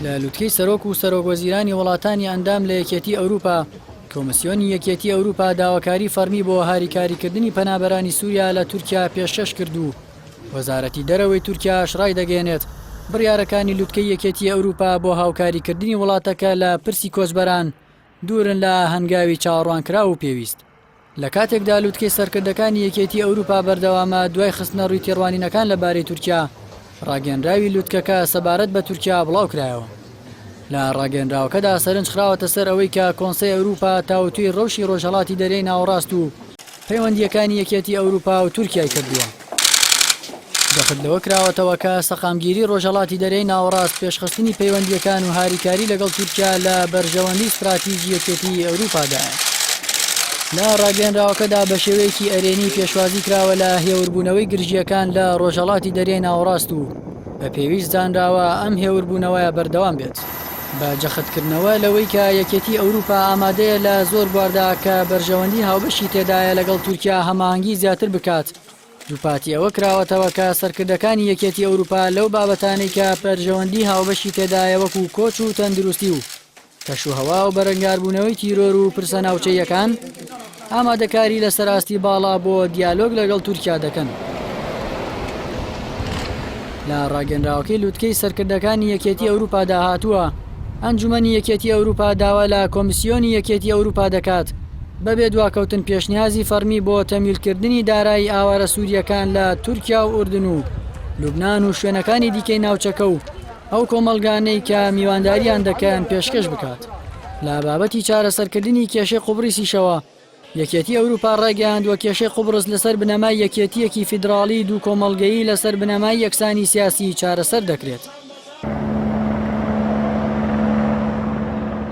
لە لوتکەی سەرۆک و سەرۆک وەزیرانی وڵاتانی ئەندام لە یەکێتی ئەوروپا، کۆمسیۆنی یەکێتی ئەوروپا داواکاری فەڕمی بۆ هاریکاریکردنی پەنابەرانی سووریا لە تورکیا پێشکەش کرد و وەزارەتی دەرەوەی تورکیاش ڕایدەگەیەنێت، بڕیارەکانی لوتکەی یەکێتی ئەوروپا بۆ هاوکاریکردنی وڵاتەکە لە پرسی کۆچبەران دوورن لە هەنگاوی چاوەڕوانکراو و پێویست. لە کاتێکدا لوتکەی سەرکردەکانی یەکێتی ئەوروپا بەردەوامە دوای خستنەڕووی تێڕوانینەکان لەبارەی تورکیا، ڕاگەیەنراوی لوتکەکە سەبارەت بە تورکیا بڵاوکرایەوە. لە ڕاگەیەنراوەکەدا سەرنج خراوەتە سەر ئەوەی کە کۆنسەی ئەوروپا تاوتوێی ڕەوشی ڕۆژهەڵاتی دەریای ناوەڕاست و پەیوەندییەکانی یەکێتی ئەوروپا و تورکیای کردووە. جەخت لەوە کراوەتەوە کە سەقامگیری ڕۆژهەڵاتی دەریای ناوەڕاست، پێشخستنی پەیوەندییەکان و هاریکاری لەگەڵ تورکیا لە بەرژەوەندی ستراتیجی یەکێتی ئەوروپادایە. لە ڕاگەیەنراوەکەدا بە شێوەیەکی ئەرێنی پێشوازی کراوە لە هێوربوونەوەی گرژییەکان لە ڕۆژهەڵاتی دەریای ناوەڕاست و بە پێویست زانراوە ئەم هێوربوونەوەیە بەردەوام بێت. بە جەختکردنەوە لەوەی کە یەکێتی ئەوروپا ئامادەیە لە زۆر بواردا کە بەرژەوەندی هاوبەشی تێدایە لەگەڵ تورکیا هەماهەنگی زیاتر بکات، دووپاتی ئەوە کراوەتەوە کە سەرکردەکانی یەکێتی ئەوروپا لەو بابەتانەی کە بەرژەوەندی هاوبەشی تێدایە وەکو کۆچ و تەندروستی و کەشوهەوا و بەرەنگاربوونەوەی تیرۆر و پرسە ناوچەییەکان، ئامادەکاری لەسەر ئاستی باڵا بۆ دیالۆگ لەگەڵ تورکیا دەکەن. لە ڕاگەنراوەکەی لوتکەی سەرکردەکانی یەکێتی ئەوروپادا هاتووە، ئەنجومەنی یەکێتی ئەوروپا داوا لە کۆمیسیۆنی یەکێتی ئەوروپا دەکات بەبێ دواکەوتن پێشنیازی فەڕمی بۆ تەمویلکردنی دارایی ئاوارە سوورییەکان لە تورکیا و ئوردن و لوبنان و شوێنەکانی دیکەی ناوچەکە و ئەو کۆمەڵگانەی کە میوانداریان دەکەن پێشکەش بکات. لە بابەتی چارەسەرکردنی کێشەی قوبڕیسیشەوە، یەکێتی ئەوروپا ڕایگەیاندووە کێشەی قوبڕس لەسەر بنەمای یەکێتییەکی فیدراڵی دوو کۆمەڵگەیی لەسەر بنەمای یەکسانی سیاسی چارەسەر دەکرێت.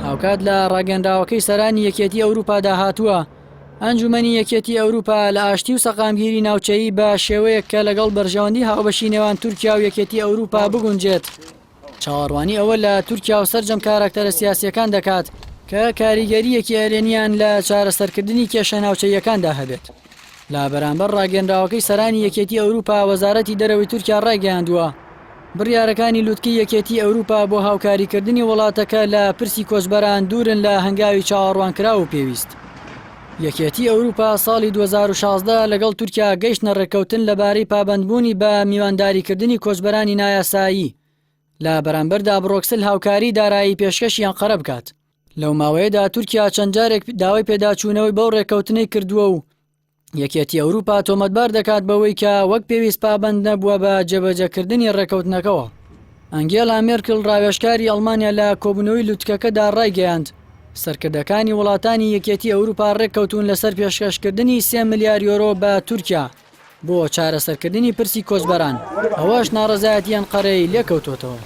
هاوکات لە ڕاگەنراوەکەی سەرانی یەکێتی ئەوروپادا هاتووە، ئەنجومەنی یەکێتی ئەوروپا لە ئاشتی و سەقامگیری ناوچەیی بە شێوەیەک کە لەگەڵ بەرژەوەندی هاوبەشی نێوان تورکیا و یەکێتی ئەوروپا بگونجێت، چاوەڕوانی ئەوە لە تورکیا و سەرجەم کاراکتەرە سیاسییەکان دەکات کە کاریگەرییەکی ئەرێنییان لە چارەسەرکردنی کێشە ناوچەییەکاندا هەبێت. لە بەرامبەر ڕاگەیەنراوەکەی سەرانی یەکێتی ئەوروپا وەزارەتی دەرەوەی تورکیا ڕایگەیاندووە، بڕیارەکانی لوتکەی یەکێتی ئەوروپا بۆ هاوکاریکردنی وڵاتەکە لە پرسی کۆچبەران دوورن لە هەنگاوی چاوەڕوانکراو و پێویست. یەکێتی ئەوروپا ساڵی 2016 لەگەڵ تورکیا گەیشتنە ڕێککەوتن لەبارەی پابەندبوونی بە میوانداریکردنی کۆچبەرانی نایاسایی، لە بەرامبەردا بڕۆکسل هاوکاری دارایی پێشکەشی ئەنقەرە بکات. لەو ماوەیەدا تورکیا چەند جارێک داوای پێداچوونەوەی بەو ڕێککەوتنەی کردووە و یەکێتی ئەوروپا تۆمەتبار دەکات بەوەی کە وەک پێویست پابەند نەبووە بە جێبەجێکردنی ڕێککەوتنەکەوە. ئەنگێلا مێرکل ڕاوێژکاری ئەڵمانیا لە کۆبوونەوەی لوتکەکەدا ڕایگەیاند، سەرکردەکانی وڵاتانی یەکێتی ئەوروپا ڕێککەوتوون لەسەر پێشکەشکردنی سێ ملیار یۆرۆ بە تورکیا بۆ چارەسەرکردنی پرسی کۆچبەران، ئەوەش ناڕەزایەتی ئەنقەرەی لێکەوتۆتەوە.